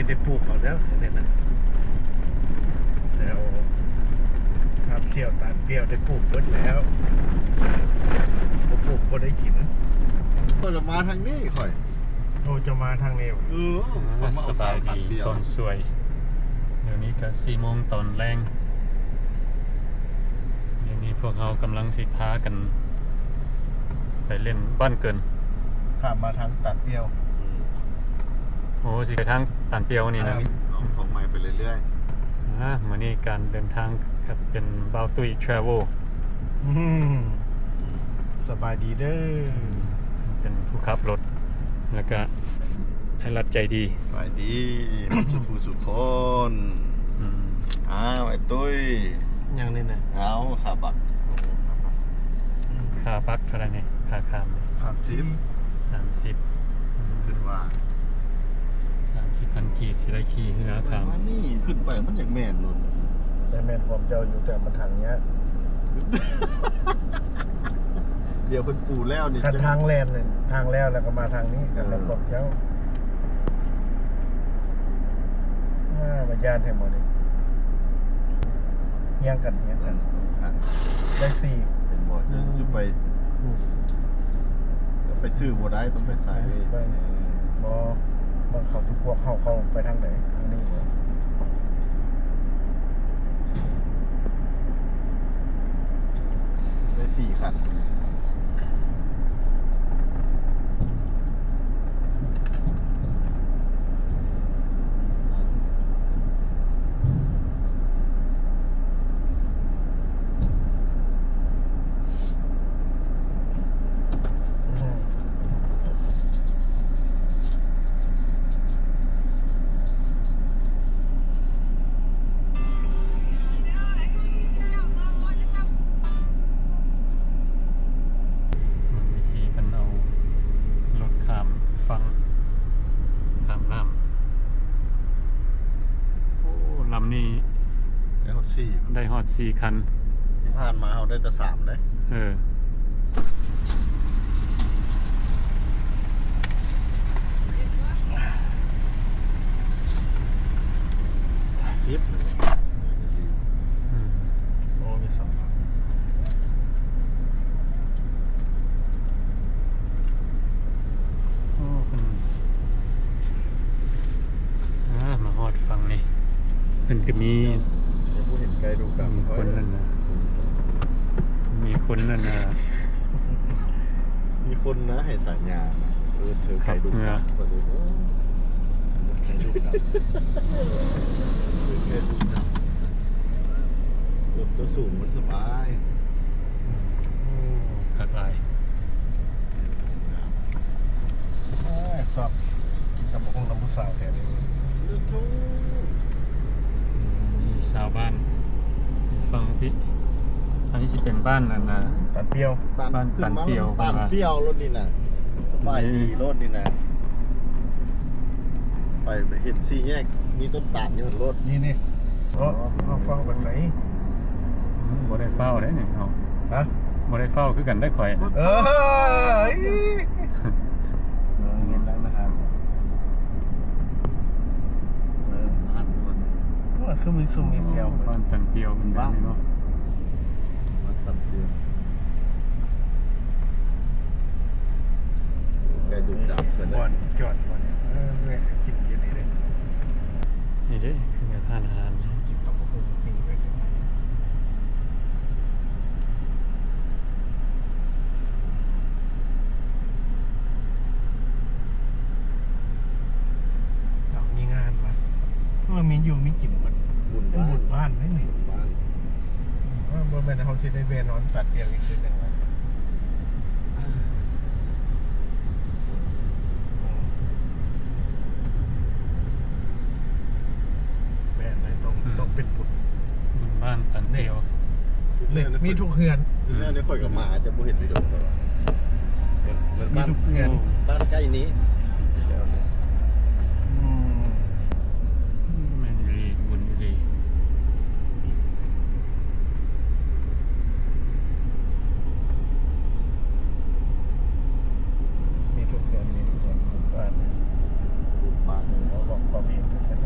ໄດ້ປູກເອົາແລ້ວ ແຖວນັ້ນນະ ແຖວທາງສ່ຽວຕານປຽວໄດ້ປູກເບິດແລ້ວ ບໍ່ປູກບໍ່ໄດ້ກິນ. ຂ້ອຍລະມາທາງນີ້ຂ້ອຍ. ໂອ້ ເຈົ້າມາທາງນີ້. ເອີ ຂ້ອຍມາເອົາສາມພັນປຽວ. ສະບາຍດີຕອນສວຍ. ດຽວນີ້ກະສີ່ໂມງຕອນແລງ. ດຽວນີ້ພວກເຮົາກຳລັງຊິພາກັນໄປຫຼິ້ນບ້ານເກີນ ຂ້າມມາທາງຕານປຽວ. ໂອ້ ຊິໄປທາງຕານປຽວນີ້ນະ. ເອີ ເອົາຂອງໃໝ່ໄປເລື້ອຍໆ. ອາ ມື້ນີ້ການເດີນທາງກະເປັນບ່າວຕຸ້ຍ Travel. ອືມ ສະບາຍດີເດີ. ເປັນຜູ້ຂັບລົດ ແລ້ວກະ ໄອ້ລັດໃຈດີ. ສະບາຍດີເບິດສູ່ຜູ້ສູ່ຄົນ. ອືມ ອ້າວ ໄອ້ຕຸ້ຍ ຫຍັງນີ້ນະ? ເອົາ ຄ່າບັກ. ໂອ້ ຄ່າບັກ. ອືມ ຄ່າບັກເທົ່າໃດນີ້? ຄ່າຂ້າມ ສາມສິບ. ສາມສິບ. ອືມ ຄິດວ່າ ສາມສິບພັນກີບ ຊິໄດ້ຂີ່ເຮືອຂ້າມ. ມານີ້ຂຶ້ນໄປມັນຢາກແມ່ນໂລດ. ແຕ່ແມ່ນຄວາມເຈົ້າຢູ່ ແຕ່ມັນທາງຍາກ. ດຽວເພິ່ນປູແລ້ວນີ້ ຄັນທາງແລ່ນນີ້ ທາງແລ້ວ ແລ້ວກໍມາທາງນີ້ ເອີ ກັນແລ້ວພວກເຈົ້າ. ອາ ມາຢ້ານແທ້ໝົດນີ້ ຮຽງກັນ ຮຽງກັນ ສອງຄັນ ໄດ້ສີ່. ເຫັນບໍ່? ຈະໄປ ອືມ ໄປຊື້ບໍ່ໄດ້ ຕ້ອງໄປໃສ່. ເອີ ບໍ່ ເບິ່ງເຂົາຊິກວກເຮົາ ເຂົາໄປທາງໃດ? ທາງນີ້ບໍ່? ໄດ້ສີ່ຄັນ. ເບິ່ງວິທີເພິ່ນເອົາລົດຂ້າມຝັ່ງ ຂ້າມນ້ຳ. ໂອ້ ລຳນີ້ໄດ້ຮອດສີ່ ໄດ້ຮອດສີ່ຄັນ. ທີ່ຜ່ານມາເຮົາໄດ້ແຕ່ສາມເດ້. ເອີ ສິບ. ອືມ ໂອ້ ມີສອງ ໂອ້ ເພິ່ນ ອາ ມາຮອດຝັ່ງນີ້ ເພິ່ນກໍມີ ຍັງບໍ່ເຫັນໄກ່ດຸດຳ ມີຄົນນັ້ນນະ ມີຄົນນັ້ນນະ ມີຄົນນະໃຫ້ສາຍຍານະ ເອີ້ນເທີໄກ່ດຸດຳ ເອີ ໄກ່ດຸດຳ ໄກ່ດຸດຳ ລົດຕົວສູງມັນສະບາຍ. ໂອ້ ຄັກຫຼາຍ. ເອີ ຊອບກິນຕຳບັກຫຸ່ງນຳຜູ້ສາວແທ້ເລີຍ. ມີຊາວບ້ານຝັ່ງພີ້ ອັນນີ້ຊິເປັນບ້ານອັນນະ ຕານປຽວ ບ້ານຕານປຽວ ຕານປຽວໂລດນີ້ນະ ສະບາຍດີໂລດນີ້ນະ. ໄປ ໄປເຫັນສີ່ແຍກ ມີຕົ້ນຕານຢູ່ຫັ້ນໂລດ. ນີ້ ນີ້ ເອີ ເຮົາຟ້າວໄປໃສ? ອືມ ບໍ່ໄດ້ຟ້າວເດ້ນີ້ເຮົາ. ຮະ? ບໍ່ໄດ້ຟ້າວຄືກັນໄດ໋ຂ້ອຍ. ເອີ ເອີ ເຫັນແລ້ວນະ. ເອີ ບ້ານ ໂອ້ ຄືມີຊຸມມີຊຽວ. ບ້ານຈັນປຽວເປັນແບບນີ້ເນາະ. ມາຕຳເທື່ອ ໄກ່ດຸດຳ ບ່ອນຈອດບ່ອນ ເອີ ແວະກິນຢູ່ນີ້ເດ້. ນີ້ເດ້ ຄືແມ່ນຮ້ານອາຫານ ກິນຕຳບັກຫຸ່ງ ກິນໄປເດ້. ເອົາ ມີງານວະ ເອີ ມີຢູ່ມີກິນເບິດ. ບຸນ ເປັນບຸນບ້ານເດ້ນີ້ ບຸນບ້ານ. ເອີ ບໍ່ແມ່ນເຮົາຊິໄດ້ແວ່ນອນຕັດແອວອີກຄືໜຶ່ງວະ. ແມ່ນ ຕ້ອງ ອືມ ຕ້ອງເປັນບຸນ ບຸນບ້ານຕັນປຽວ. ນີ້ ມີທຸກເຮືອນ. ແນວນີ້ຂ້ອຍກໍມາ ອາດຈະບໍ່ເຫັນວິດີໂອ ເໝືອນ ມີທຸກເຮືອນ ບ້ານໃກ້ນີ້. ອືມ ແມ່ນອີ່ຫຼີ ບຸນອີ່ຫຼີ. ມີທຸກເຮືອນ ມີທຸກເຮືອນ ບຸນບ້ານ ບຸນບ້ານ ເຮົາບອກພໍ່ແມ່ໄປຊັ້ນ.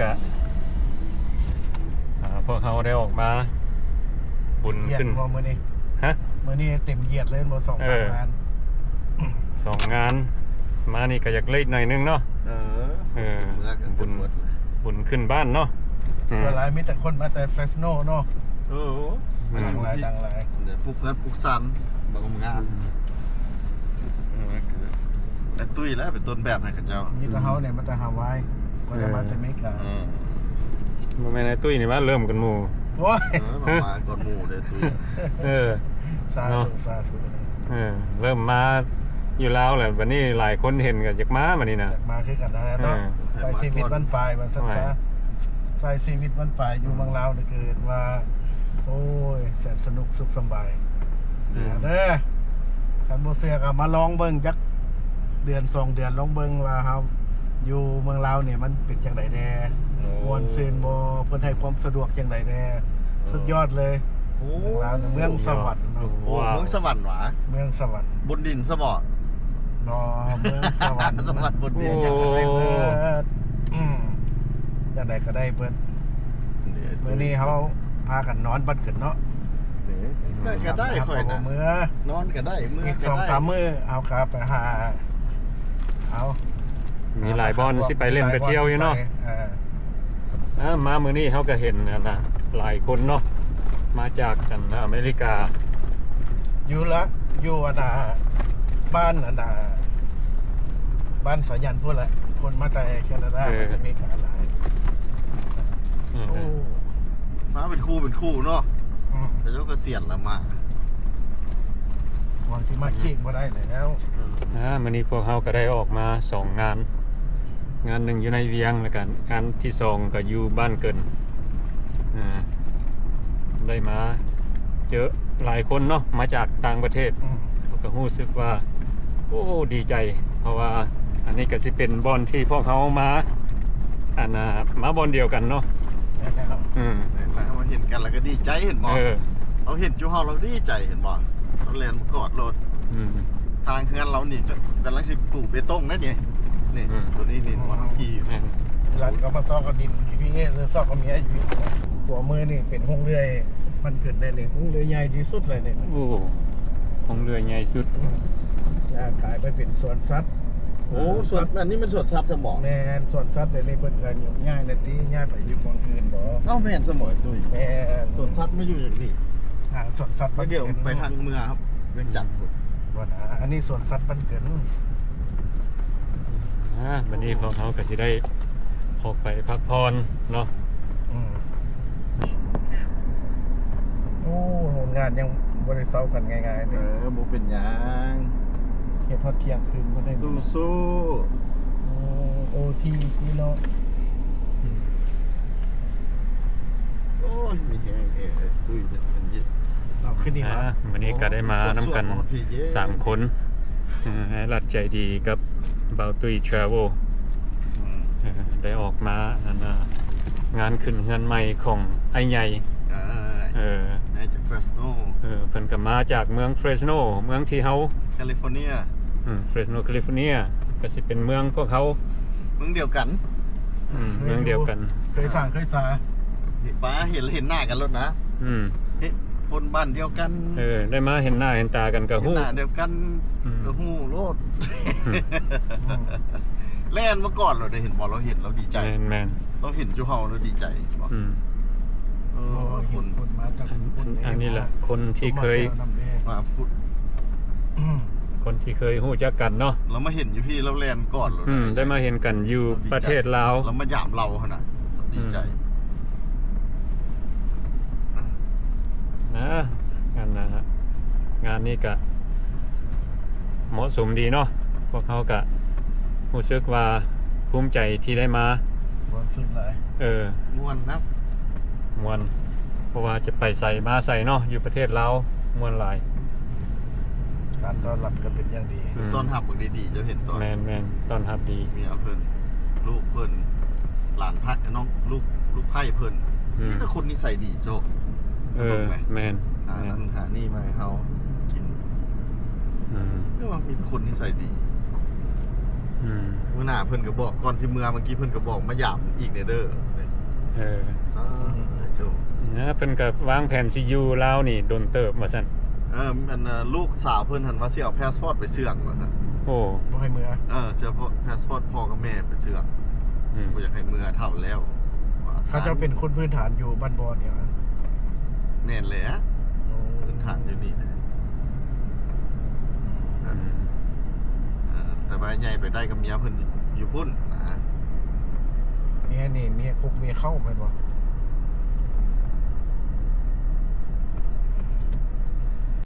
ກະ ອ່າ ພວກເຮົາໄດ້ອອກມາບຸນຂຶ້ນ ເຢັນບໍ່ມື້ນີ້? ຮະ? ມື້ນີ້ເຕັມຢຽດເລີຍບໍ່ ສອງສາມ ເອີ ງານ ສອງງານ ມານີ້ກະຢາກເລດໜ້ອຍໜຶ່ງເນາະ. ເອີ ເອີ ບຸນ ບຸນຂຶ້ນບ້ານເນາະ. ອືມ ສ່ວນຫຼາຍມີແຕ່ຄົນມາແຕ່ເຟຣສໂນເນາະ. ເອີ ແມ່ນ ຕ່າງຫຼາຍ ຕ່າງຫຼາຍ ເອີ ປູກເຮືອນປູກຊານ ບາງງານ ເອີ ແຕ່ຕຸ້ຍແຫຼະເປັນຕົ້ນແບບໃຫ້ເຂົາເຈົ້າ. ມີແຕ່ເຮົານີ້ມາແຕ່ຮາວາຍ ບໍ່ໄດ້ມາແຕ່ເມກາ. ເອີ ບໍ່ແມ່ນອ້າຍຕຸ້ຍນີ້ວ່າເລີ່ມກ່ອນໝູ່. ໂອ້ຍ ເອີ ມາກ່ອນໝູ່ເດ້ຕຸ້ຍ. ເອີ ສາທຸ ເນາະ ສາທຸ. ເອີ ເລີ່ມມາຢູ່ລາວແລ້ວ ບັດນີ້ຫຼາຍຄົນເຫັນກໍຢາກມາບັດນີ້ນະ. ຢາກມາຄືກັນນັ້ນແຫຼະເນາະ. ເອີ ໃຊ້ຊີວິດບັ້ນປາຍວ່າຊັ້ນຊະ. ໃຊ້ຊີວິດບັ້ນປາຍຢູ່ເມືອງລາວນີ້ຄືວ່າ ໂອ້ຍ ແສນສະໜຸກສຸກສຳບາຍ. ອືມ ເດີ ຄັນບໍ່ເຊື່ອກໍມາລອງເບິ່ງຈັກເດືອນສອງເດືອນ ລອງເບິ່ງວ່າເຮົາຢູ່ເມືອງລາວນີ້ມັນເປັນຈັ່ງໃດແດ່ ໂອ້ ມ່ວນຊື່ນບໍ່ ເພິ່ນໃຫ້ຄວາມສະດວກຈັ່ງໃດແດ່. ເອີ ສຸດຍອດເລີຍ. ໂອ້ ເມືອງລາວນີ້ເມືອງສະຫວັນເນາະ. ໂອ້ ເມືອງສະຫວັນຫວາ? ເມືອງສະຫວັນ ບົນດິນຊະບໍ? ບໍ່ ເມືອງສະຫວັນ ສະຫວັນບົນດິນ. ໂອ້ ອືມ ຈັ່ງໃດກໍໄດ້ເບິດ. ມື້ນີ້ເຮົາພາກັນນອນບ້ານເກີດເນາະ. ໄດ້ ກໍໄດ້ຂ້ອຍນະ ເມືອ ນອນກໍໄດ້ ເມືອ ອີກສອງສາມມື້ເຮົາກໍໄປຫາ ເອົາ ມີຫຼາຍບ່ອນຊິໄປຫຼິ້ນໄປທ່ຽວຢູ່ເນາະ. ເອີ ອ່າ ມາມື້ນີ້ເຮົາກໍເຫັນ ອັນນ່າ ຫຼາຍຄົນເນາະ ມາຈາກ ອັນ ອາເມລິກາ ຢູ່ລະ ຢູ່ ອັນນ່າ ບ້ານ ອັນນ່າ ບ້ານສາຍັນພຸ້ນແຫຼະ ຄົນມາແຕ່ແຄນາດາ ເອີ ມາແຕ່ອາເມລິກາຫຼາຍ. ເອີ ໂອ້ ມາເປັນຄູ່ເປັນຄູ່ເນາະ. ອືມ ເຂົາເຈົ້າກໍສຽນລະມາ ຫວັງຊິມາຄີກບໍ່ໄດ້ແລ້ວ. ເອີ ອ່າ ມື້ນີ້ພວກເຮົາກໍໄດ້ອອກມາສອງງານ ງານໜຶ່ງຢູ່ໃນວຽງ ແລ້ວກໍງານທີສອງກໍຢູ່ບ້ານເກີນ. ອ່າ ໄດ້ມາເຈີຫຼາຍຄົນເນາະ ມາຈາກຕ່າງປະເທດ. ອືມ ເຮົາກໍຮູ້ສຶກວ່າ ໂອ້ ດີໃຈ ເພາະວ່າອັນນີ້ກໍຊິເປັນບ່ອນທີ່ພວກເຮົາມາ ອັນນ່າ ມາບ່ອນດຽວກັນເນາະ. ແມ່ນແລ້ວ ອືມ ມາເຫັນກັນແລ້ວກໍດີໃຈ ເຫັນບໍ່? ເອີ ເຮົາເຫັນຈຸເຮົາ ເຮົາດີໃຈ ເຫັນບໍ່? ເຮົາແລ່ນມາກອດໂລດ. ອືມ ທາງເຮືອນເຮົານີ້ກຳລັງຊິປູເບຕົງເດ້ນີ້. ນີ້ ອືມ ຕົວນີ້ນີ້ ບ່ອນເຮົາຂີ່ຢູ່ ແມ່ນ ຫຼັງກໍມາຊອກເອົາດິນ ພີພີເອ ຫຼື ຊອກເອົາເມຍຢູ່ພີ້. ຂົວາມືນີ້ເປັນໂຮງເລື່ອຍມັນຂຶ້ນໄດ້ນີ້ ໂຮງເລື່ອຍໃຫຍ່ທີ່ສຸດເລີຍນີ້. ໂອ້ ໂຮງເລື່ອຍໃຫຍ່ສຸດ ອືມ ແລ້ວກາຍໄປເປັນສວນສັດ. ໂອ້ ສວນ ສວນສັດ ອັນນີ້ມັນສວນສັດຊະບໍ? ແມ່ນ ສວນສັດ ແຕ່ນີ້ເພິ່ນກໍຍົກຍ້າຍແລ້ວຕິ ຍ້າຍໄປຢູ່ບ່ອນອື່ນບໍ? ເອົ້າ ແມ່ນຊະບໍຕຸ້ຍ? ແມ່ນ ສວນສັດມາຢູ່ຈັ່ງນີ້. ອ່າ ສວນສັດ ໄປ ດຽວໄປທາງເມືອງວຽງຈັນພຸ້ນ. ບໍ່ນະ ອັນນີ້ສວນສັດບ້ານເກີນ. ອ່າ ບັດນີ້ພວກເຮົາກໍຊິໄດ້ອອກໄປພັກຜ່ອນເນາະ. ອືມ ໂອ້ ໂຮງງານຍັງບໍ່ໄດ້ເຊົາກັນງ່າຍໆເດ້. ເອີ ບໍ່ເປັນຫຍັງ ເຮັດຮອດທ່ຽງຄືນບໍ່ໄດ້. ສູ້ໆ ໂອ້ ໂອທີເນາະ. ອືມ ໂອ້ຍ ມີແຮງແທ້ ຕຸ້ຍເປັນເຢັນ. ເອົາ ຄືນີ້ຫວາ? ອ່າ ມື້ນີ້ກໍໄດ້ມານຳກັນສາມຄົນ ເອີ ໃຫ້ລັດໃຈດີກັບບ່າວຕຸ້ຍ Travel. ອືມ ເອີ ໄດ້ອອກມາ ອັນນ່າ ງານຂຶ້ນເຮືອນໃໝ່ຂອງອ້າຍໃຫຍ່. ເອີ ເອີ ໃຫຍ່ຈາກ Fresno. ເອີ ເພິ່ນກໍມາຈາກເມືອງ Fresno ເມືອງທີ່ເຮົາ California. ອືມ Fresno California ກໍຊິເປັນເມືອງພວກເຮົາ ເມືອງດຽວກັນ. ອືມ ເມືອງດຽວກັນ ເຄີຍສ້າງເຄີຍສາ ເຫັນປາ ເຫັນ ເຫັນໜ້າກັນໂລດນະ. ອືມ ເຫັນຄົນບ້ານດຽວກັນ. ເອີ ໄດ້ມາເຫັນໜ້າເຫັນຕາກັນກໍຮູ້ ເຫັນໜ້າດຽວກັນ. ອືມ ກໍຮູ້ໂລດ. ອືມ ແລ່ນມາກອດໂລດ ໄດ້ເຫັນບໍ່? ລາວເຫັນລາວດີໃຈ. ແມ່ນໆ ລາວເຫັນຈຸເຮົາລາວດີໃຈ. ອືມ ເອີ ເຫັນຄົນ ຄົນມາຈາກ ອັນນີ້ແຫຼະ ຄົນທີ່ເຄີຍ ມາພຸດ ອືມ ຄົນທີ່ເຄີຍຮູ້ຈັກກັນເນາະ ລາວມາເຫັນຢູ່ພີ້ ລາວແລ່ນກອດໂລດ. ອືມ ໄດ້ມາເຫັນກັນຢູ່ປະເທດລາວ ລາວມາຢາມເຮົາຫັ້ນນະ ດີໃຈ. ອືມ ນະ ງານນະ ງານນີ້ກະເໝາະສົມດີເນາະ ພວກເຮົາກະຮູ້ສຶກວ່າພູມໃຈທີ່ໄດ້ມາ. ມ່ວນສຸດຫຼາຍ. ເອີ ມ່ວນນະ ມ່ວນ ເພາະວ່າຈະໄປໃສມາໃສເນາະ ຢູ່ປະເທດລາວມ່ວນຫຼາຍ. ການຕ້ອນຮັບກໍເປັນຢ່າງດີ. ອືມ ຕ້ອນຮັບບັກດີໆ ເຈົ້າເຫັນຕອນ ແມ່ນໆ ຕ້ອນຮັບດີ. ເມຍເພິ່ນ ລູກເພິ່ນ ຫຼານພັກ ນ້ອງ ລູກ ລູກໃພ້ເພິ່ນ ອືມ ມີແຕ່ຄົນນິໄສດີເຈົ້າ. ເອີ ແມ່ນ ຫານັ້ນຫານີ້ມາໃຫ້ເຮົາກິນ. ອືມ ຄືວ່າມີແຕ່ຄົນນິໄສດີ. ອືມ ມື້ໜ້າເພິ່ນກໍບອກ ກ່ອນຊິເມືອ ເມື່ອກີ້ເພິ່ນກໍບອກມາຢາມອີກແດ່ເດີ. ເອີ ອືມ ເຈົ້າ ເອີ ເພິ່ນກໍວາງແຜນຊິຢູ່ລາວນີ້ດົນເຕີບວ່າຊັ້ນ. ເອີ ອັນ ລູກສາວເພິ່ນຫັ້ນວ່າຊິເອົາພາສປອດໄປເຊື່ອງວ່າຊັ້ນ. ໂອ້ ບໍ່ໃຫ້ເມືອ. ເອີ ຊິເອົາພາສປອດພໍ່ກັບແມ່ໄປເຊື່ອງ. ອືມ ບໍ່ຢາກໃຫ້ເມືອ ເຖົ້າແລ້ວວ່າຊັ້ນ. ເຂົາເຈົ້າເປັນຄົນພື້ນຖານຢູ່ບ້ານບໍ່ນີ້ຫວາ? ແມ່ນແຫຼະ. ໂອ້ ພື້ນຖານຢູ່ນີ້ນະ. ອືມ ເອີ ແຕ່ວ່າໃຫຍ່ໄປໄດ້ກັບເມຍເພິ່ນຢູ່ພຸ້ນນະ. ເມຍນີ້ເມຍຄຸກເມຍເຂົ້າແມ່ນບໍ່?